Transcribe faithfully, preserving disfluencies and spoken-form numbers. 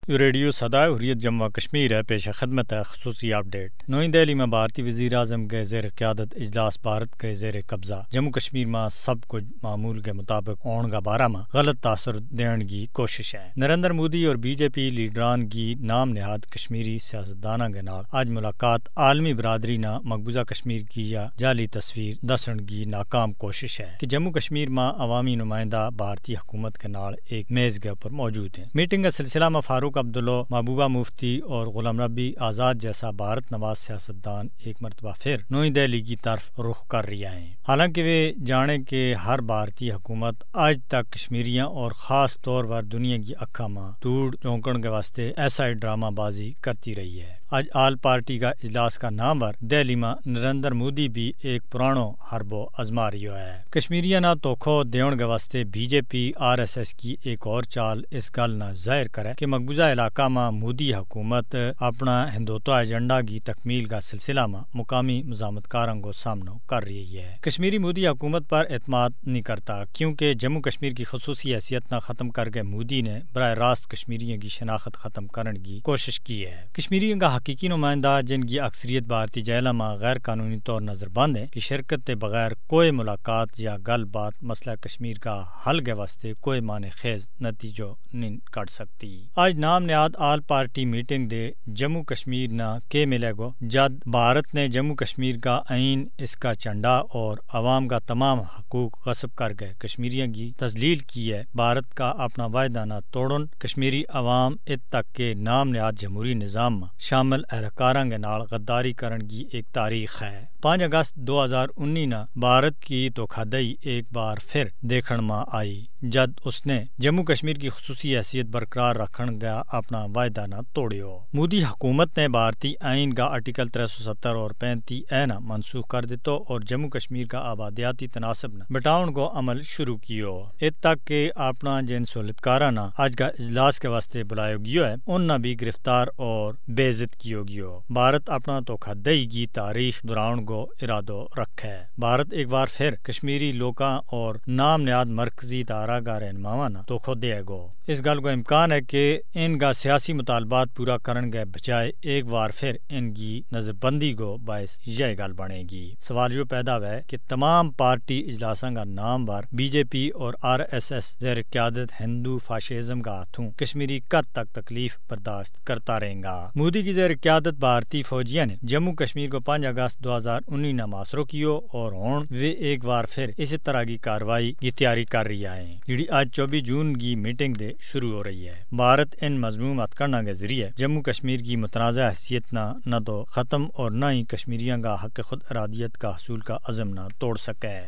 یوہ ریڈیو سدا حریت جموں و کشمیر ہے، پیش خدمت ہے خصوصی اپڈیٹ۔ نوئی دہلی ما بھارتی وزیراعظم کے زیر قیادت اجلاس، بھارت کے زیر قبضہ، جموں کشمیر ما سب کچھ معمول کے مطابق ہون کا بارہ ما غلط تاثر دین کی کوشش ہے۔ نریندر مودی اور بی جے پی لیڈران کی نام نہاد کشمیری سیاستداناں کے نال آج ملاقات عالمی برادری نا مقبوضہ کشمیر کی یا جعلی تصویر دسن کی ناکام کوشش ہے کہ جموں کشمیر ما عوامی نمائندہ بھارتی حکومت کے نال ایک میز کے اپر موجود ہیں۔ میٹنگ کے سلسلہ ما فاروق عبداللہ، محبوبہ مفتی اور غلام نبی آزاد جیسا بھارت نواز سیاستدان ایک مرتبہ پھر نوئی دہلی کی طرف رخ کر رہیا ہیں۔ حالانکہ ویہ جانے کہ ہر بھارتی حکومت آج تک کشمیریاں اور خاص طور پر دنیا کی اکھاں ما توڑ جھونکن کے واسطے ایسا ہی ڈرامہ بازی کرتی رہی ہے۔ آج آل پارٹی کا اجلاس کا نام پر دہلی ما نریندر مودی بھی ایک پرانو حربو ازما رہیو ہے۔ کشمیریاں نا توکھو دیون کے واسطے بی جے پی آر ایس ایس کی ایک اور چال اس گل نا ظاہر کرے کہ مقبوضہ علاقہ ما مودی حکومت اپنا ہندوتوا ایجنڈا کی تکمیل کا سلسلہ ما مقامی مزاحمت کاراں کو سامنو کر رہی ہے۔ کشمیری مودی حکومت پر اعتماد نہیں کرتا، کیونکہ جموں کشمیر کی خصوصی حیثیت نا ختم کر کے مودی نے براہ راست کشمیریوں کی شناخت ختم کرن کی کوشش کی ہے۔ کشمیریوں کا حقیقی نمائندہ، جن کی اکثریت بھارتی جیلاں ما غیر قانونی طور نظر بند ہیں، کی شرکت تے بغیر کوئی ملاقات یا گل بات مسئلہ کشمیر کا حل کے واسطے کوئی معنی خیز نتیجو نہیں کٹ سکتی۔ آج نام نہاد آل پارٹی میٹنگ دے جموں کشمیر نا کے ملے گو، جد بھارت نے جموں کشمیر کا آئین، اس کا چنڈا اور عوام کا تمام حقوق غصب کر کے کشمیریاں کی تذلیل کی ہے۔ بھارت کا اپنا وعدہ نا توڑن، کشمیری عوام ات تک کے نام نہاد جمہوری نظام ما شامل اہلکاراں کے نال غداری کرن کی ایک تاریخ ہے۔ پانچ اگست دو ہزار انی نا بھارت کی دھوکھا دہی ایک بار پھر دیکھن ما آئی، جد اس نے جموں کشمیر کی خصوصی حیثیت برقرار رکھن کا اپنا وعدہ نا توڑیو۔ مودی حکومت نے بھارتی آئین کا آرٹیکل ترے سو ستر اور پینتی اے نا منسوخ کر دیتو اور جموں کشمیر کا آبادیاتی تناسب نا بٹاؤن کو عمل شروع کیو۔ ات تک کہ اپنا جن سہولتکاراں نا آج کا اجلاس کے واسطے بلایو گیو ہے، ان نا بھی گرفتار اور بے عزت کیو گیو۔ بھارت اپنا دھوکھا دہی کی تاریخ دہراؤن کو ارادو رکھے۔ بھارت ایک بار پھر کشمیری لوکاں اور نام نہاد مرکزی ادارہ کا رہنماواں نا دھوکھو دے گو۔ اس گل کو امکان ہے کہ ان کا سیاسی مطالبات پورا کرن کے بجائے ایک بار پھر ان کی نظر بندی کو باعث یاہی گل بنے گی۔ سوال یوہ پیدا ہوئے کہ تمام پارٹی اجلاساں کا نام پر بی جے پی اور آر ایس ایس زیر قیادت ہندو فاشزم کا ہتھوں کشمیری کد تک تکلیف برداشت کرتا رہیں گا؟ مودی کی زیر قیادت بھارتی فوجیاں نے جموں کشمیر کو پانچ اگست دو ہزار انی نا محاصرو کیو اور ہون ویہ ایک بار پھر اسی طرح کی کارروائی کی تیاری کر رہی آئے ہیں، جیڑی آج چوبیس جون کی میٹنگ دے شروع ہو رہی ہے۔ بھارت ان مذموم ہتھکنڈاں کے ذریعے جموں کشمیر کی متنازعہ حیثیت نا نہ تو ختم اور نہ ہی کشمیریاں کا حق خود ارادیت کا حصول کا عزم نا توڑ سکے۔